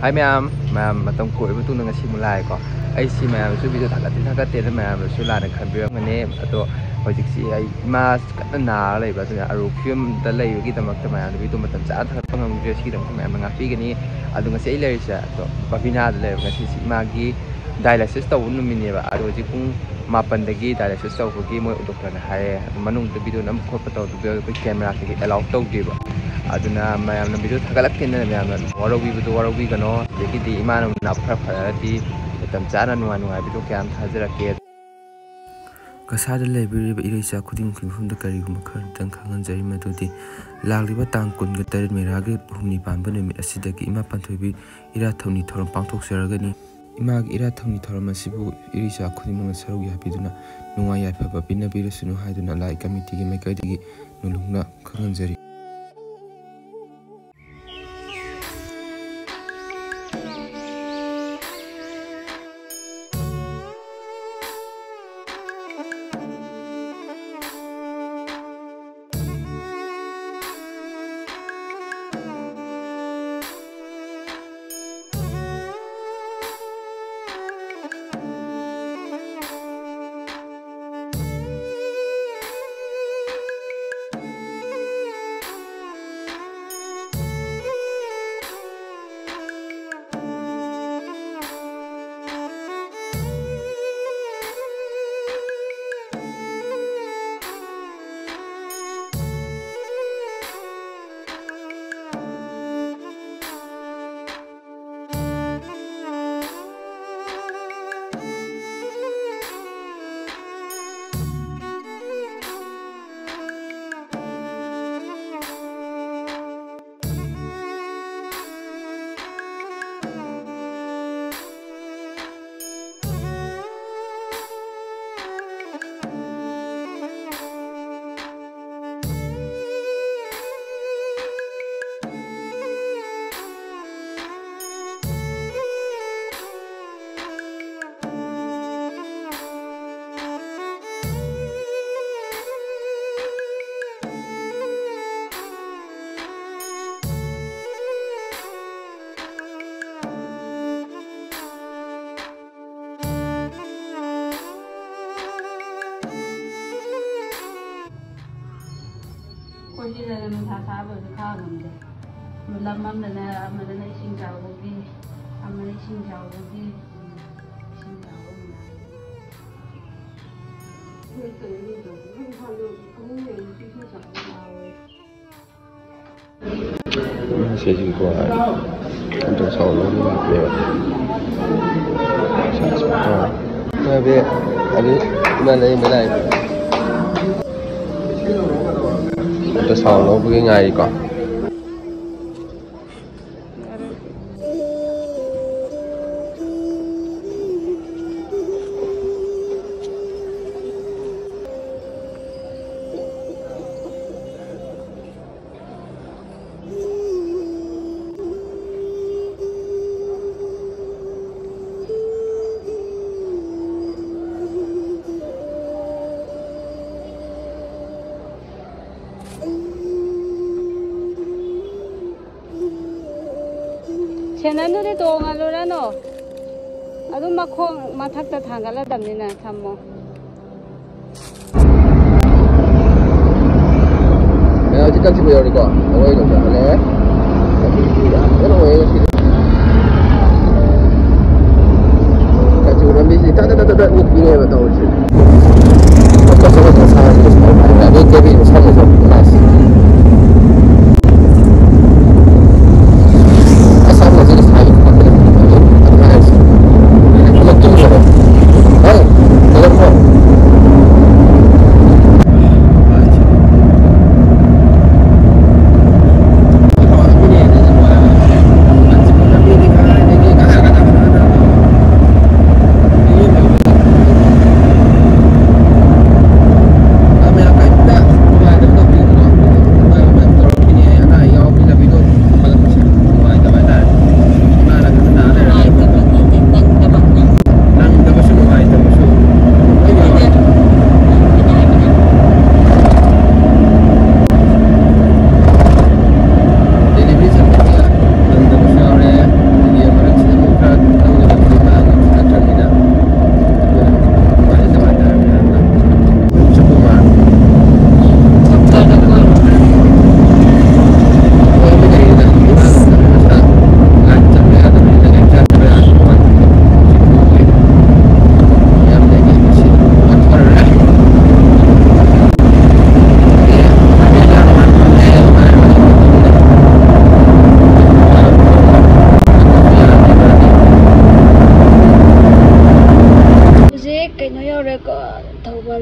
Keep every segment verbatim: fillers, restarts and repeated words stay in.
ꯍꯥꯏ ꯃꯌꯥꯝ, ꯃꯌꯥꯝ ꯃꯇꯝ ꯀꯨꯏꯔꯕ ꯃꯇꯨꯡꯗ ꯉꯁꯤ ꯑꯃꯨꯛ ꯂꯥꯛꯑꯦꯀꯣ꯫ ꯑꯩꯁꯤ ꯃꯌꯥꯝꯁꯨ ꯚꯤꯗꯤꯑꯣ ꯊꯥꯒꯠꯇꯤ ꯊꯥꯒꯠꯇꯦꯅ ꯃꯌꯥꯝꯅꯁꯨ ꯂꯥꯟꯅ ꯈꯟꯕꯤꯔꯝꯒꯅꯤ꯫ ꯑꯗꯣ ꯍꯧꯖꯤꯛꯁꯤ ꯑꯩ ꯏꯃꯥ ꯀꯟꯅ ꯅꯥꯔ ꯂꯩꯕ, ꯑꯗꯨꯅ ꯑꯔꯨꯕ ꯐꯤꯕꯝꯗ ꯂꯩꯕꯒꯤꯗꯃꯛꯇ ꯃꯌꯥꯝꯗ ꯚꯤꯗꯤꯑꯣ ꯃꯇꯝ ꯆꯥꯅ ꯊꯥꯒꯠꯄ ꯉꯝꯗ꯭ꯔꯦ꯫ ꯁꯤꯒꯤꯗꯃꯛꯇ ꯃꯌꯥꯝꯅ ꯉꯥꯛꯄꯤꯒꯅꯤ꯫ ꯑꯗꯣ ꯉꯁꯤ ꯑꯩ ꯂꯩꯔꯤꯁꯦ ꯑꯗꯣ ꯕꯕꯤꯅꯥꯗ ꯂꯩꯕ꯫ ꯉꯁꯤꯁꯤ ꯏꯃꯥꯒꯤ dialysis ꯇꯧꯕ ꯅꯨꯃꯤꯠꯅꯦꯕ꯫ ꯑꯗꯣ ꯍꯧꯖꯤꯛ ꯄꯨꯡ ꯃꯥꯄꯟꯗꯒꯤ dialysis ꯇꯧꯕꯒꯤ ꯃꯣꯏ ꯗꯣꯛꯇꯔꯅ ꯍꯥꯏꯌꯦ꯫ ꯑꯗꯨ ꯃꯅꯨꯡꯗ ꯚꯤꯗꯤꯑꯣ ꯅꯝꯕ ꯈꯣꯠꯄ ꯇꯧꯕꯗꯣ ꯑꯩꯈꯣꯏ ꯀꯦꯃꯦꯔꯥ ꯀꯩꯀꯩ allow ꯇꯧꯗꯦꯕ꯫ ꯑꯗꯨꯅ ꯃꯌꯥꯝꯅ ꯚꯤꯗꯤꯑꯣ ꯊꯥꯒꯠꯂꯛꯀꯦꯅ ꯃꯌꯥꯝꯅ ꯋꯥꯔꯧꯕꯤꯕꯗꯣ ꯋꯥꯔꯧꯕꯤꯒꯅꯣ꯫ ꯑꯗꯒꯤꯗꯤ ꯏꯃꯥꯅ ꯐꯔ ꯐꯔꯗꯤ ꯃꯇꯝ ꯆꯥꯅ ꯅꯨꯡꯉꯥꯏ ꯅꯨꯡꯉꯥꯏꯕ ꯚꯤꯗꯤꯑꯣ ꯀꯌꯥ ꯑꯃ ꯊꯥꯖꯔꯛꯀꯦ꯫ ꯀꯁꯥꯗ ꯂꯩꯕꯤꯔꯤꯕ ꯏꯔꯩꯆꯥ ꯈꯨꯗꯤꯡꯃꯛꯀꯤ ꯃꯐꯝꯗ ꯀꯔꯤꯒꯨꯝꯕ ꯈꯔꯗꯪ ꯈꯪꯍꯟꯖꯔꯤ, ꯃꯗꯨꯗꯤ ꯂꯥꯛꯂꯤꯕ ꯇꯥꯡ ꯀꯨꯟꯒ ꯇꯔꯦꯠ ꯃꯦꯔꯥꯒꯤ ꯍꯨꯝꯅꯤ ꯄꯥꯟꯕ ꯅꯨꯃꯤꯠ ꯑꯁꯤꯗꯒꯤ ꯏꯃꯥ ꯄꯥꯟꯊꯣꯏꯕꯤ ꯏꯔꯥꯠ ꯊꯧꯅꯤ ꯊꯧꯔꯝ ꯄꯥꯡꯊꯣꯛꯆꯔꯒꯅꯤ꯫ ꯏꯃꯥꯒꯤ ꯏꯔꯥꯠ ꯊꯧꯅꯤ ꯊꯧꯔꯝ ꯑꯁꯤꯕꯨ ꯏꯔꯩꯆꯥ ꯈꯨꯗꯤꯡꯃꯛꯅ ꯁꯔꯨꯛ ꯌꯥꯕꯤꯗꯨꯅ ꯅꯨꯡꯉꯥꯏ ꯌꯥꯏꯐꯕ ꯄꯤꯅꯕꯤꯔꯁꯅꯨ ꯍꯥꯏꯗꯨꯅ ꯂꯥꯏ ꯀꯃꯤꯇꯤꯒꯤ ꯃꯥꯏꯀꯩꯗꯒꯤ ꯅꯣꯂꯨꯛꯅ ꯈꯪꯍꯟꯖꯔꯤ꯫ ꯅꯨꯡꯁꯥ ꯁꯥꯕꯁꯨ ꯈꯥꯡꯉꯝꯗꯦ꯫ ꯂꯝ ꯑꯃꯗꯅ, ꯑꯃꯗꯅ ꯏꯁꯤꯡ ꯆꯥꯎꯕꯒꯤ, ꯑꯃꯅ ꯏꯁꯤꯡ ꯆꯥꯎꯕꯒꯤ, ꯏꯁꯤꯡ ꯆꯥꯎꯕ ꯃꯌꯥꯝ꯫ ꯁꯤꯁꯤꯀꯣ, ꯑꯝꯇ ꯁꯥꯎꯅꯕ ꯂꯥꯛꯄꯅꯦꯕ꯫ ꯑꯗꯨ ꯏꯃꯥ ꯂꯩ, ꯏꯃꯥ ꯂꯥꯛꯑꯦ꯫ ꯑꯝꯇ ꯁꯥꯎꯅꯕꯒꯤ ꯉꯥꯏꯔꯤꯀꯣ꯫ ꯁꯦꯟꯗꯜꯗꯨꯗꯤ ꯇꯣꯡꯍꯜꯂꯨꯔꯅꯨ꯫ ꯑꯗꯨꯝ ꯃꯈꯣꯡ ꯃꯊꯛꯇ ꯊꯥꯡꯒꯠꯂꯗꯕꯅꯤꯅ ꯊꯝꯃꯣ꯫ ꯍꯧꯖꯤꯛ ꯀꯥꯟꯆꯤꯄꯨꯔ ꯌꯧꯔꯦꯀꯣ꯫ ꯑꯩꯈꯣꯏ ꯌꯧꯁꯜꯂꯦ꯫ ꯌꯥꯝ ꯐꯖꯅ ꯑꯣꯏꯌꯦ ꯉꯁꯤꯗꯤ꯫ ꯀꯥꯟꯆꯤꯄꯨꯔ ꯂꯝꯕꯤꯁꯤ ꯇꯠ ꯇꯠ ꯇꯠ ꯇꯠ ꯅꯤꯛꯄꯤꯅꯦꯕ ꯇꯧꯔꯤꯁꯦ꯫ ꯑꯗꯩ ꯀꯦꯕꯤꯟ ꯁꯪꯉꯁꯨ ꯅꯥꯏꯁ꯫ ꯑꯁ, ꯑꯃꯁꯤꯗꯤ ꯁꯥꯏ꯫ ꯑꯗꯨ ꯍꯥꯏꯔꯤꯁꯦ꯫ ꯑꯃ ꯇꯨꯝꯈꯔꯦ꯫ ꯍꯦ, ꯀꯩꯗꯧꯔꯝꯃꯣ?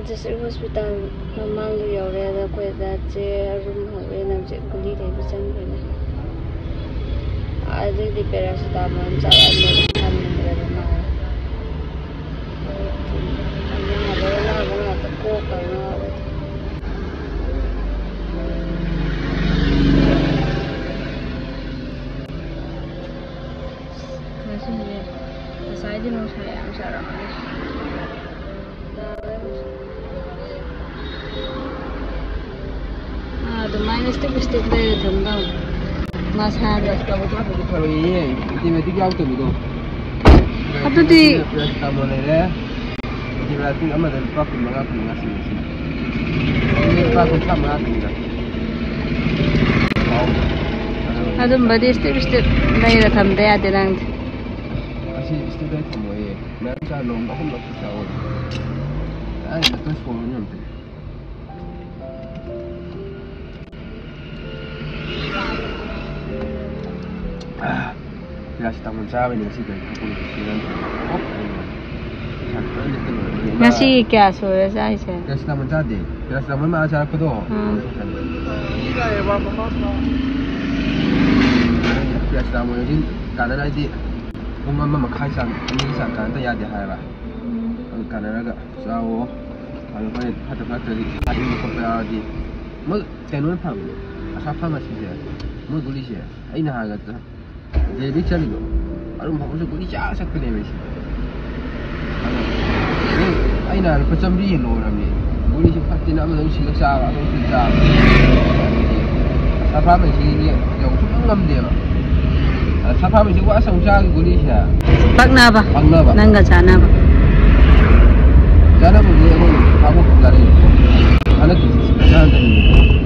ꯗꯤꯁꯇ꯭ꯔꯤꯛ ꯍꯣꯁꯄꯤꯇꯥꯜ ꯃꯃꯥꯡꯗ ꯌꯧꯔꯦ꯫ ꯑꯗ ꯑꯩꯈꯣꯏ ꯗꯥꯁꯦ ꯑꯔꯨꯝ ꯍꯧꯔꯦꯅ ꯍꯧꯖꯤꯛ ꯒꯨꯂꯤ ꯂꯩꯕ ꯆꯪꯈ꯭ꯔꯦ꯫ ꯑꯗꯩꯗꯤ ꯄꯦꯔꯥꯁꯤꯇꯥꯃꯣꯜ ꯆꯥꯔꯝꯃꯦ꯫ ꯊꯝꯗ꯭ꯔꯦꯕ ꯃꯥ꯫ ꯑꯅꯥꯕ ꯑꯅꯥꯕ ꯉꯥꯛꯇ ꯀꯣꯛꯀ ꯉꯥꯎꯋꯦ꯫ ꯉꯁꯤꯁꯦ ꯉꯁꯥꯏꯗꯤ ꯅꯨꯡꯁꯥ ꯌꯥꯝ ꯁꯥꯔꯝꯕꯅꯦ꯫ ꯑꯥ, ꯑꯗꯨꯃꯥꯏꯅ step step ꯂꯩꯔ ꯊꯝꯗꯧꯅꯤ꯫ ꯃꯁꯥꯗ꯫ ꯇꯧꯕꯗꯣ ꯐꯔꯣꯏꯌꯦ, automatic ꯌꯥꯎꯗꯕꯤꯗꯣ꯫ ꯑꯗꯨꯗꯤ paracetamol ꯂꯩꯔꯦ꯫ ꯑꯗꯨꯗꯤ ꯄꯨꯡ ꯑꯃꯗ ꯂꯨꯄꯥ ꯀꯨꯟ ꯃꯉꯥ, ꯀꯨꯟ ꯃꯉꯥ ꯁꯤꯡꯉꯦ ꯁꯤꯅ꯫ ꯂꯨꯄꯥ ꯀꯨꯟꯊ꯭ꯔꯥ ꯃꯉꯥ ꯁꯤꯡꯉꯤꯗ꯫ ꯑꯗꯨꯝꯕꯗꯤ step step ꯂꯩꯔ ꯊꯝꯗ ꯌꯥꯗꯦ ꯅꯪꯗꯤ꯫ ꯑꯁꯤ step ꯂꯩꯔ ꯊꯝꯃꯣꯏꯌꯦ꯫ ꯃꯌꯥꯝ ꯆꯥ ꯅꯣꯡꯃ ꯑꯍꯨꯝꯂꯛꯁꯨ ꯆꯥꯑꯣ꯫ ꯑꯩ ꯅꯠꯇ꯭ꯔ ꯁꯣꯔ ꯍꯣꯟ ꯉꯝꯗꯦ꯫ ꯄꯦꯔꯥꯁꯤꯇꯥꯃꯣꯜ ꯆꯥꯕꯩꯅꯦ ꯉꯁꯤ ꯀꯔꯤ ꯍꯥꯞꯄꯝꯃꯤꯁꯦ? ꯄꯩꯁꯥ ꯈꯤꯇꯪ ꯂꯦꯞꯇ ꯂꯣꯏꯔꯦ꯫ ꯉꯁꯤ ꯀꯌꯥ ꯁꯨꯔꯦ ꯆꯥꯏꯁꯦ? ꯄꯦꯔꯥꯁꯤꯇꯥꯃꯣꯜ ꯆꯥꯗꯦ꯫ ꯄꯦꯔꯥꯁꯤꯇꯥꯃꯣꯜ ꯃꯥ ꯆꯥꯔꯛꯄꯗꯣ꯫ ꯎꯝ꯫ ꯄꯦꯔꯥꯁꯤꯇꯥꯃꯣꯜ ꯍꯧꯖꯤꯛ ꯀꯥꯟꯅꯅ ꯍꯥꯏꯗꯤ ꯄꯨꯡ ꯑꯃ ꯃꯈꯥꯏ ꯆꯥꯡ, ꯑꯅꯤꯒꯤ ꯆꯥꯡ ꯀꯥꯟꯅꯗ ꯌꯥꯗꯦ ꯍꯥꯏꯌꯦꯕ꯫ ꯎꯝ꯫ ꯑꯗꯨ ꯀꯥꯟꯅꯔꯒ ꯆꯥꯋꯣ꯫ ꯑꯗꯣ ꯍꯣꯔꯦꯟ ꯐꯠꯇ ꯐꯠꯇ꯭ꯔꯗꯤ ꯏꯁꯥ ꯏꯪꯕ ꯈꯣꯠꯄ ꯌꯥꯎꯔꯗꯤ ꯃꯣꯏ ꯀꯩꯅꯣꯅ ꯐꯕꯅꯦ꯫ ꯑꯁꯥ ꯐꯥꯔꯃꯥꯁꯤꯁꯦ ꯃꯣꯏ ꯒꯨꯂꯤꯁꯦ ꯑꯩꯅ ꯍꯥꯟꯅ ꯗꯦꯜꯂꯤ ꯆꯠꯂꯤꯗꯣ ꯑꯗꯨꯝ ꯃꯐꯝꯁꯨ ꯒꯨꯂꯤ ꯆꯥ ꯆꯠꯄꯅꯦꯕ ꯑꯩꯁꯦ꯫ ꯑꯗꯣ ꯑꯩꯅ ꯂꯨꯄꯥ ꯆꯥꯝꯃꯔꯤ ꯌꯦꯜꯂꯣꯔꯝꯅꯦ꯫ ꯒꯨꯂꯤꯁꯦ ꯐꯠꯇꯦꯅ ꯑꯃꯗ ꯑꯃꯨꯛ ꯁꯤꯜꯂ ꯆꯥꯕ, ꯑꯃꯗ ꯑꯃꯨꯛ ꯁꯤꯜꯂ ꯆꯥꯕ꯫ ꯑꯁꯥ ꯐꯥꯔꯃꯥꯁꯤꯁꯦ ꯌꯧ ꯁꯨꯡꯉꯝ ꯉꯝꯗꯦꯕ꯫ ꯑꯁꯥ ꯐꯥꯔꯃꯥꯁꯤ ꯋꯥꯁ ꯑꯃꯨꯛ ꯆꯥꯒꯤ ꯒꯨꯂꯤꯁꯦ꯫ ꯄꯛꯅꯕ꯫ ꯄꯛꯅꯕ꯫ ꯅꯪꯒ ꯆꯥꯅꯕ꯫ ꯆꯥꯅꯕꯕꯨꯗꯤ ꯑꯩꯈꯣꯏ ꯊꯥꯗꯣꯛ ꯆꯥꯅꯩ꯫ ꯍꯟꯗꯛꯀꯤ ꯆꯥꯅꯗꯕꯅꯤ꯫